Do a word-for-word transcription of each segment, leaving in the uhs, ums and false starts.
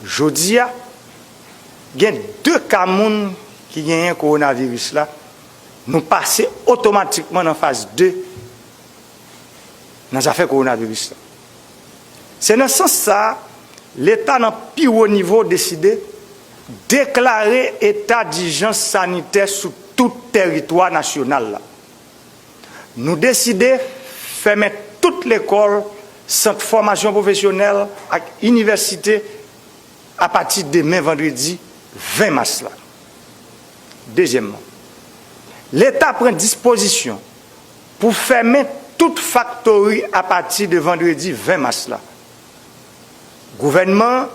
Jodi a, gen de ka moun ki genyen kowonaviris la, nou pase otomatikman nan faz de nan zafè kowonaviris la. Se nan sans sa a, Leta nan pi wo nivo deside deklare eta dijans sanitè sou tout tèritwa nasyonal la. Nou deside fèmen tout lekòl, sant fòmasyon pwofesyonèl ak inivèsite apati demen vandredi ven mas la. Dezyèmman, Leta pran dispozisyon pou fèmen tout faktori apati de vandredi ven mas la. Gouvènman an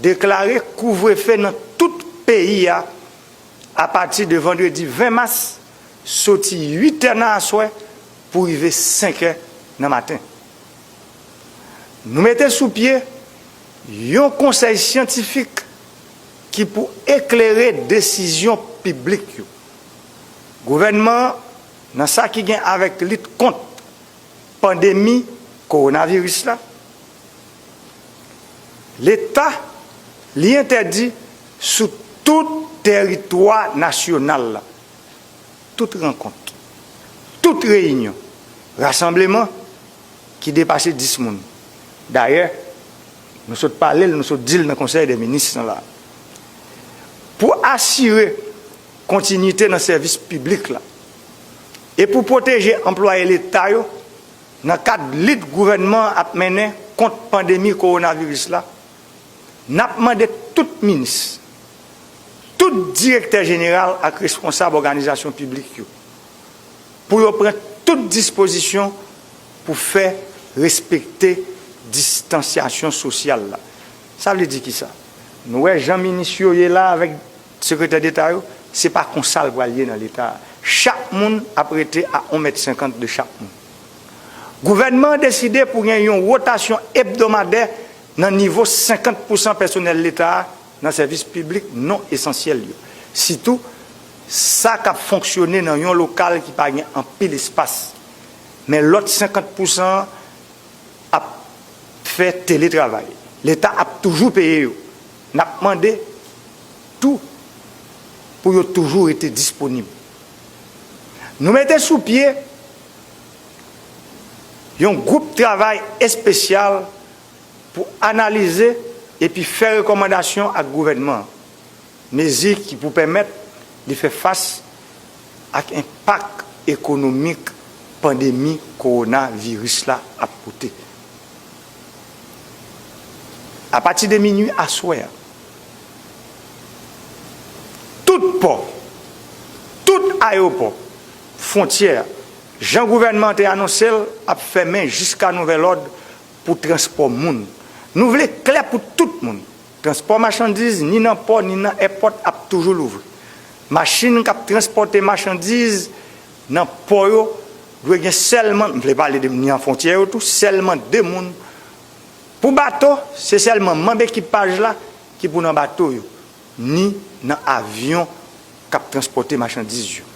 deklare kouvrefe nan tout peyi a apati de vandredi ven mas, soti uit è nan aswè pou rive senk è nan maten. Nou mete sou pye yon konsèy syantifik ki pou eklere desizyon piblik yo. Gouvènman an, nan sa ki gen avèk lit kont pandemi kowonaviris la, Leta, li entèdi sou tout tèritwa nasyonal la, tout rankont, tout reyinyon, rasanbleman ki depase dis moun. Dayè, nou sot pale l, nou sot di l nan Konsèy dè Minis lan la. Pou asire kontinite nan sèvis piblik la e pou pwoteje anplwaye Leta yo nan kad lit gouvènman an ap mennen kont pandemi kowonaviris la, n ap mande tout minis, tout direktè jeneral ak responsab òganizasyon piblik yo pou yo pran tout dispozisyon pou fè respekte distansyasyon sosyal la. Sa vle di kisa? Nou wè jan minis yo ye la avèk sekretè deta yo, se pa konsa l pral ye nan Leta a. Chak moun ap rete a yon mèt senkant de chak moun. Gouvènman an deside pou gen yon wotasyon ebdomadè nan nivo senkant pousan pèsonèl Leta a nan sèvis piblik non esansyèl yo, sitou sa k ap fonksyone nan yon lokal ki pa gen anpil espas. Men lòt senkant pousan an ap fè teletravay. Leta ap toujou peye yo. N ap mande tou pou yo toujou rete disponib. Nou mete sou pye yon gwoup travay espesyal pou analize epi fè rekòmandasyon ak gouvènman an, mezi ki pou pèmèt li fè fas ak enpak ekonomik pandemi kowonaviris la ap pote. Apati de minui aswè a, tout pò, tout ayewopò, fwontyè a, jan gouvènman an te anonse l, ap fèmen jiska nouvèl òd pou transpò moun. Nou vle klè pou tout moun. Transpò machandiz, ni nan pò, ni nan èpòt, ap toujou louvri. Machin k ap transpòte machandiz nan pò yo dwe gen sèlman, m vle pale de ni nan fwontyè yo tou, sèlman de moun. Pou bato, se sèlman manm ekipaj la ki pou nan bato yo, ni nan avyon k ap transpòte machandiz yo.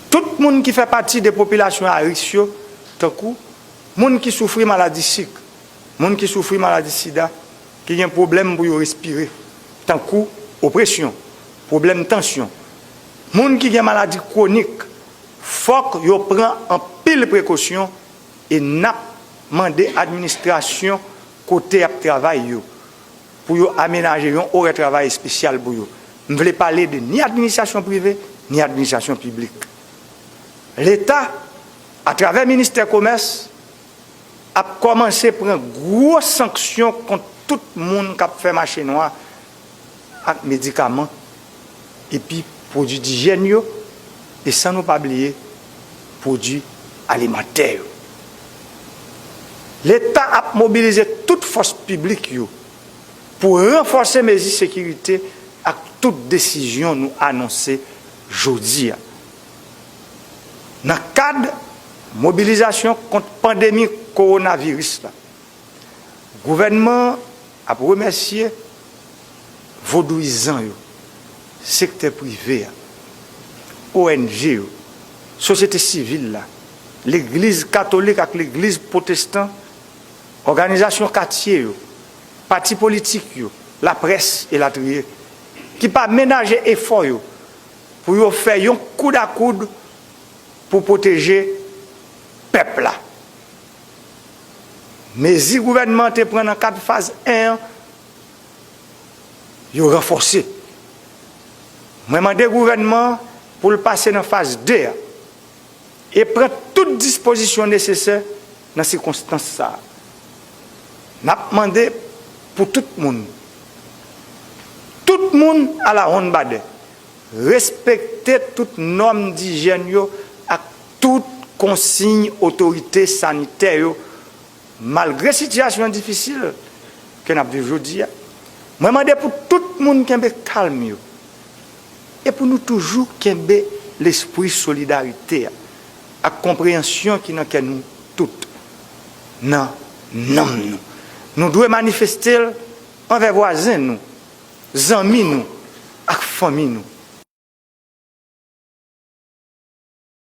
Tout moun ki fè pati de popilasyon a risk yo, tankou moun ki soufri maladi sik, moun ki soufri maladi sida, ki gen pwoblèm pou yo respire, tankou opresyon, pwoblèm tansyon, moun ki gen maladi kwonik, fòk yo pran anpil prekosyon e n ap mande administrasyon kote y ap travay yo pou yo amenaje yon orè travay espesyal pou yo. M vle pale de ni administrasyon prive, ni administrasyon piblik. Leta, atravè ministè komès, ap kòmanse pran gwo sanksyon kont tout moun k ap fè mache nwa ak medikaman epi pwodui dijyèn yo, e san nou pa bliye pwodui alimantè yo. Leta ap mobilize tout fòs piblik yo pou ranfòse mezi sekirite ak tout desizyon nou anonse jodi a. Nan kad mobilizasyon kont pandemi kowonaviris la, gouvènman an ap remèsye vodouyizan yo, sektè prive a, O N G yo, sosyete sivil la, legliz katolik ak legliz pwotestan, òganizasyon katye yo, pati politik yo, laprès elatriye, ki pa menaje efò yo pou yo fè yon koud a koud pou pwoteje pèp la. Mezi gouvènman an te pran nan kad faz en an, yo ranfòse. Mwen mande gouvènman an pou l pase nan faz de a e pran tout dispozisyon nesesè nan sikonstans sa a. N ap mande pou tout moun, tout moun alawonnbadè, respekte tout nòm dijèn yo ak tout konsiy otorite sanitè yo, malgre sitiyasyon difisil ke n ap viv jodi a. Mwen mande pou tout moun kenbe kalm yo e pou nou toujou kenbe lespri solidarite a ak konpreyansyon ki nan kè nou tout, nan nanm nou. Nou dwe manifeste l anvè vwazen nou, zanmi nou ak fanmi nou.